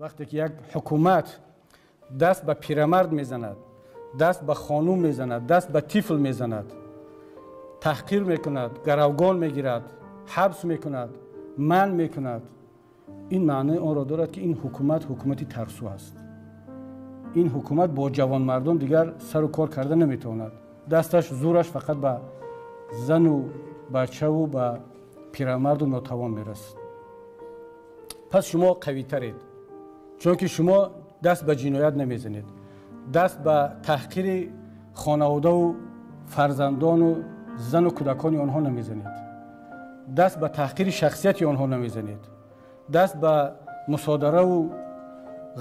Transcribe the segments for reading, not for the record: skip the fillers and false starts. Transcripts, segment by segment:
Вақте ки як ҳукумат даст ба пирамард мезанад, даст ба хонум мезанад, даст ба тифл мезанад, таҳқир мекунад, гаравгон мегирад, ҳабс мекунад, манъ мекунад, ин маънои онро дорад, ки ин ҳукумат ҳукумати тарсу аст. Ин ҳукумат бо ҷавонмардон дигар сару кор карда наметавонад. Дасташ, зӯраш фақат ба зану бачаву ба пирамарду нотавон мерасад. Пас шумо қавитаред, чунки шумо даст ба ҷиноят намезанед, даст ба таҳқири хонаводаву фарзандону зану кӯдакони онҳо намезанед, даст ба таҳқири шахсияти онҳо намезанед, даст ба мусодараву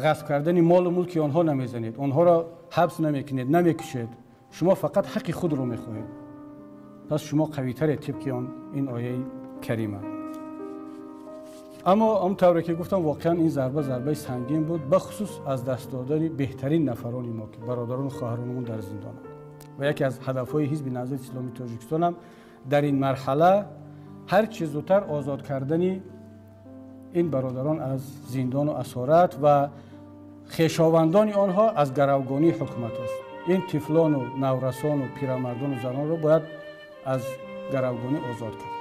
ғасб кардани молу мулки онҳо намезанед, онҳоро ҳабс намекунед, намекушед. Шумо фақат ҳаққи худро мехоҳед. Пас шумо қавитаред тибқи он ин ояи карима. Аммо он тавре ки гуфтам, воқеан ин зарба зарбаи сангин буд, бахусус аз даст додани беҳтарин нафарони мо, ки бародарону хоҳаронамон дар зиндонанд. Ва яке аз ҳадафҳои Ҳизби Наҳзати Исломии Тоҷикистонам дар ин марҳала ҳар чӣ зудтар озод кардани ин бародарон аз зиндону асорат ва хешовандони онҳо аз гаравгонии ҳукумат аст. Ин тифлону наврасону пирамардону занонро бояд аз гаравгонӣ озод кард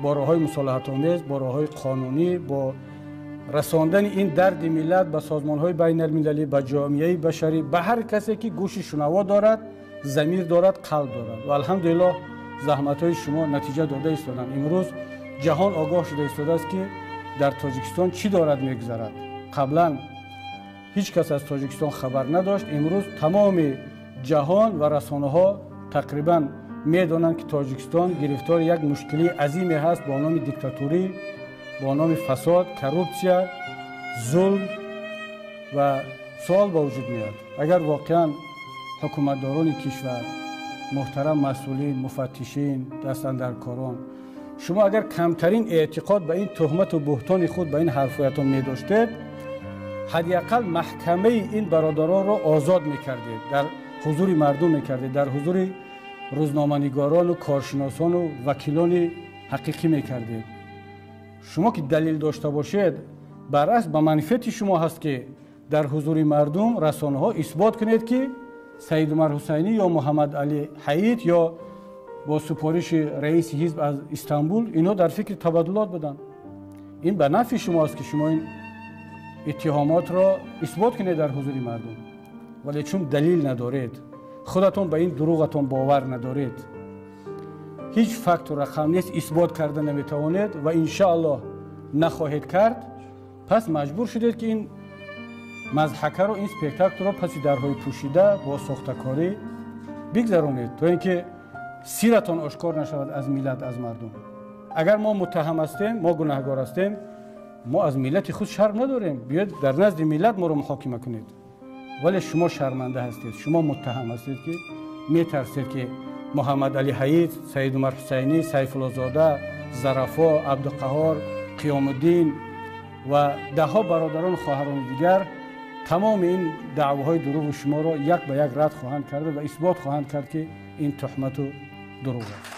бо роҳҳои мусолиҳатомез, бо роҳҳои қонунӣ, бо расондани ин дарди миллат ба созмонҳои байналмилалӣ, ба ҷомеаи башарӣ, ба ҳар касе ки гӯши шунаво дорад, замир дорад, қалб дорад. Ва алҳамдулиллоҳ, заҳматҳои шумо натиҷа дода истоданд. Имрӯз ҷаҳон огоҳ шуда истодааст, ки дар Тоҷикистон чӣ дорад мегузарад. Қаблан ҳеҷ кас аз Тоҷикистон хабар надошт. Имрӯз тамоми ҷаҳон ва расонаҳо тақрибан медонанд, ки Тоҷикистон гирифтори як мушкилии азиме ҳаст бо номи диктатурӣ, бо номи фасод, коррупсия, зулм. Ва суол ба вуҷуд меяд: агар воқеан ҳукуматдорони кишвар, муҳтарам масъулин, муфаттишин, дастандаркорон, шумо агар камтарин эътиқод ба ин туҳмату буҳтони худ, ба ин ҳарфҳоятон медоштед, ҳадди ақал маҳкамаи ин бародаронро озод мекардед, дар ҳузури мардум мекардед, дар ҳузури рӯзноманигорону коршиносону вакилони ҳақиқӣ мекардед. Шумо ки далел дошта бошед, баръакс, ба манфиати шумо ҳаст, ки дар ҳузури мардум, расонаҳо исбот кунед, ки Саидумар Ҳусайнӣ ё Муҳаммадалӣ Ҳаид ё бо супориши раиси ҳизб аз Истанбул инҳо дар фикри табаддулот буданд. Ин ба нафъи шумо аст, ки шумо ин иттиҳомотро исбот кунед дар ҳузури мардум. Вале чун далил надоред, худатон ба ин дурӯғатон бовар надоред, ҳеҷ факту рақам нест, исбот карда наметавонед ва иншааллоҳ нахоҳед кард, пас маҷбур шудед, ки ин мазҳакаро, ин спектаклро паси дарҳои пӯшида бо сохтакорӣ бигзаронед, то ин ки сиратон ошкор нашавад аз миллат, аз мардум. Агар мо муттаҳам ҳастем, мо гунаҳгор ҳастем, мо аз миллати худ шарм надорем. Биёед, дар назди миллат моро муҳокима кунед. Вале шумо шарманда ҳастед, шумо муттаҳам ҳастед, ки метарсед, ки Муҳаммадалӣ Ҳаид, Саидумар Ҳусайнӣ, Сайфуллозода, Зарафо, Абдуқаҳор, Қиёмуддин ва даҳҳо бародарону хоҳарони дигар тамоми ин даъвоҳои дурӯғи шуморо як ба як рад хоҳанд карда ва исбот хоҳанд кард, ки ин туҳмату дурӯғ аст.